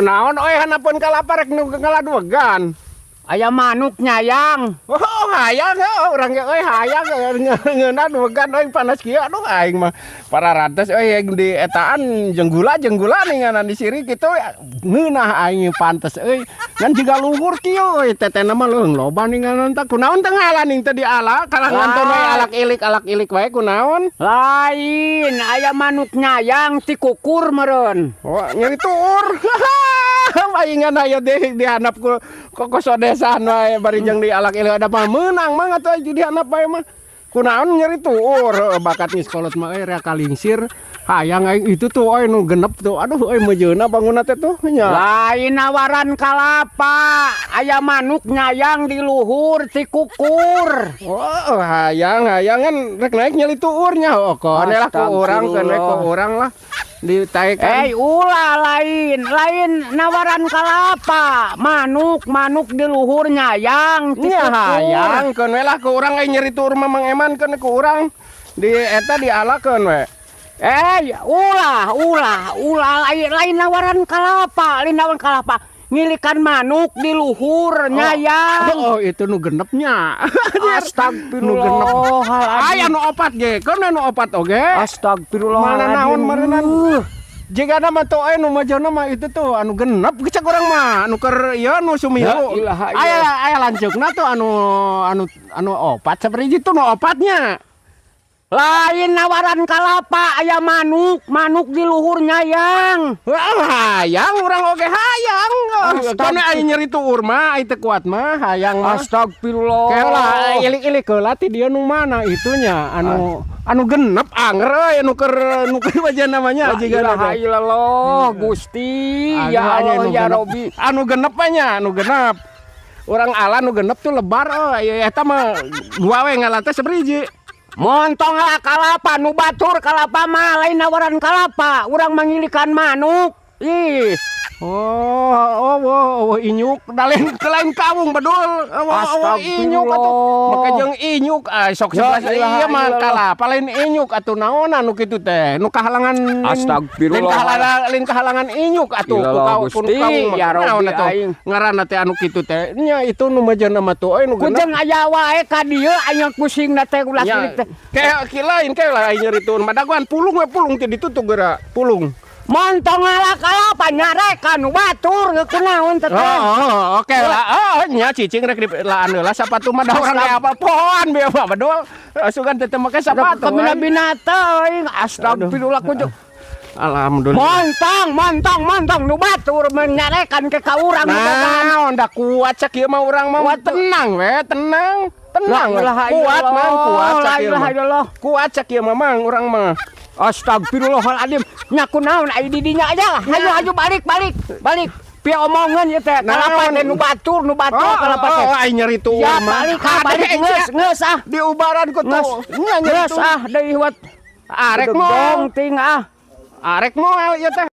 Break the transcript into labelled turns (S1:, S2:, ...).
S1: Naon euy, handapeun kalapa rek nu ngaladuegan?
S2: Aya manuk nyayang.
S1: Oh, hayang heuh urang ge euy, hayang ngeunah duegan euy, panas kieu. Aduh, aing mah pararantes euy di etaan jeung gula, jeung gula ninganan di siri kitu ngeunah aing pantes euy. Ngan jiga luhur kieu euy, tetehna mah leuweung loba ninganan tah. Kunaon teh ngala ning teu diala kalah nganton we alak ilik alak ilik wae, kunaon?
S2: Lain, aya manuk nyayang ti kukur meureun.
S1: Oh, nyeri tuur. Paingan aya di handap ku kokosodesan wae bari jeung di alak ilik ada mah meunang mah atuh di handap wae mah. Kunaon nyeri tuur? Heuh, bakat geus kolot mah euy, rea kalingsir. Hayang aing itu tuh euy, nu genep tuh. Aduh euy, meujeuna bangunna teh tuh nya.
S2: Lain nawaran kalapa, aya manuk nyayang di luhur ti kukur.
S1: Oh, hayang hayang kan rek naik nyeri tuur nya. Oh, kone lah ku urang, keun we ku urang lah ditaekan.
S2: Eh, ulah, lain, lain nawaran kalapa. Manuk, manuk di luhur nyayang ti
S1: Nya
S2: kukur.
S1: Hayang keun we lah ku urang euy, nyeri tuur mah Mang Eman, keun ku urang di eta dialakeun we.
S2: Eh, ulah, ulah, ulah, lain, lain nawaran kalapa, lain nawaran kalapa. Ngilikan manuk di luhur nyayang.
S1: Oh, itu nu genepnya.
S2: Astagfirullah.
S1: Nu genep. Aya nu opat ge, keun nu opat oge.
S2: Astagfirullah.
S1: Mana naon meureunan? Jigana mah tuh anu majana mah itu tuh anu genep cek urang mah anu keur ieu nu sumilu.
S2: La ilaha illallah.
S1: Aya aya lanceukna tuh anu anu anu opat saperti itu nu opatnya.
S2: Lain nawaran kalapa, aya manuk, manuk di luhur nyayang.
S1: Wah, hayang urang oge hayang.
S2: Astagfirullah.
S1: Keun aya nyeri tuur mah, ai teu kuat mah hayang mah.
S2: Astagfirullah.
S1: Kela ilik-ilik heula ti dieu nu mana itunya anu anu genep anger euy, anu keur wajah namanya
S2: La
S1: jigana
S2: ilaha
S1: teh.
S2: illallah, Gusti,
S1: Anu
S2: ya
S1: hanya
S2: Allah,
S1: nu
S2: ya
S1: genep.
S2: Robi.
S1: Anu genep nya, anu genep. Urang ala nu genep tuh lebar oh, eta mah dua we ngala teh sabriji.
S2: Montong lah kalapa, nu batur kalapa mah lain nawaran kalapa, urang mangilikan manuk. Ih,
S1: Oh, inyuk da lain lain kawung bedul. Oh, inyuk atuh. Make jeung inyuk ah sok
S2: Ya
S1: sebelas
S2: ilaha
S1: iya mah
S2: illallah.
S1: Kalapa lain inyuk atuh, naon anu kitu teh? Nu kahalangan
S2: Astagfirullah.
S1: Lain kahalangan inyuk atuh ku
S2: Ilallah,
S1: kau ku
S2: Gusti,
S1: kawung mah
S2: ya
S1: naon
S2: Robi
S1: atuh
S2: aing.
S1: Ngaranna teh anu kitu teh. Nya itu nu majana mah tuh euy nu genep.
S2: Kujeng aya wae ka dieu aya pusingna teh ulah
S1: Nya,
S2: sirik teh.
S1: kayak kilain kayak lah aing nyeri tuh madaguan pulung we, pulung teh ditutup geura pulung.
S2: Montong ala kalapa nyarekan nu batur kunaon teh.
S1: Oh, oke lah. Oh, nya cicing rek dilaan heula sapatu mah da urang ge apa pohoan be mah bedul. Sugan teh teu make sapatu.
S2: Kabina binatang aing, astagfirullah kudu.
S1: Alhamdulillah.
S2: Montong, montong, montong nu batur menyarekan ke ka urang nu bogaan.
S1: Nah, da kuat cek ieu mah urang mah.
S2: Kuat.
S1: Tenang we, tenang. Tenang
S2: La
S1: we.
S2: ilaha
S1: Kuat
S2: illallah,
S1: mang, kuat
S2: la
S1: cek ieu
S2: ilaha
S1: mah.
S2: illallah.
S1: Kuat cek ieu mah mang urang mah.
S2: Astagfirullahaladzim. Nya kunaon ai di dinya aja lah. Hayu hayu, balik balik balik. Pia omongan ieu teh kalapa
S1: Naon?
S2: Teh nu batur, nu batur
S1: Oh,
S2: kalapa teh.
S1: oh, aing nyeri tuh
S2: Ya
S1: mah.
S2: balik ah, balik,
S1: Ade,
S2: geus geus ah.
S1: Diubaran ku
S2: Geus.
S1: tuh. Nya nyeri
S2: Geus
S1: tuh.
S2: ah deui wat.
S1: Arek moal.
S2: Dong ting ah.
S1: Arek moal ieu teh.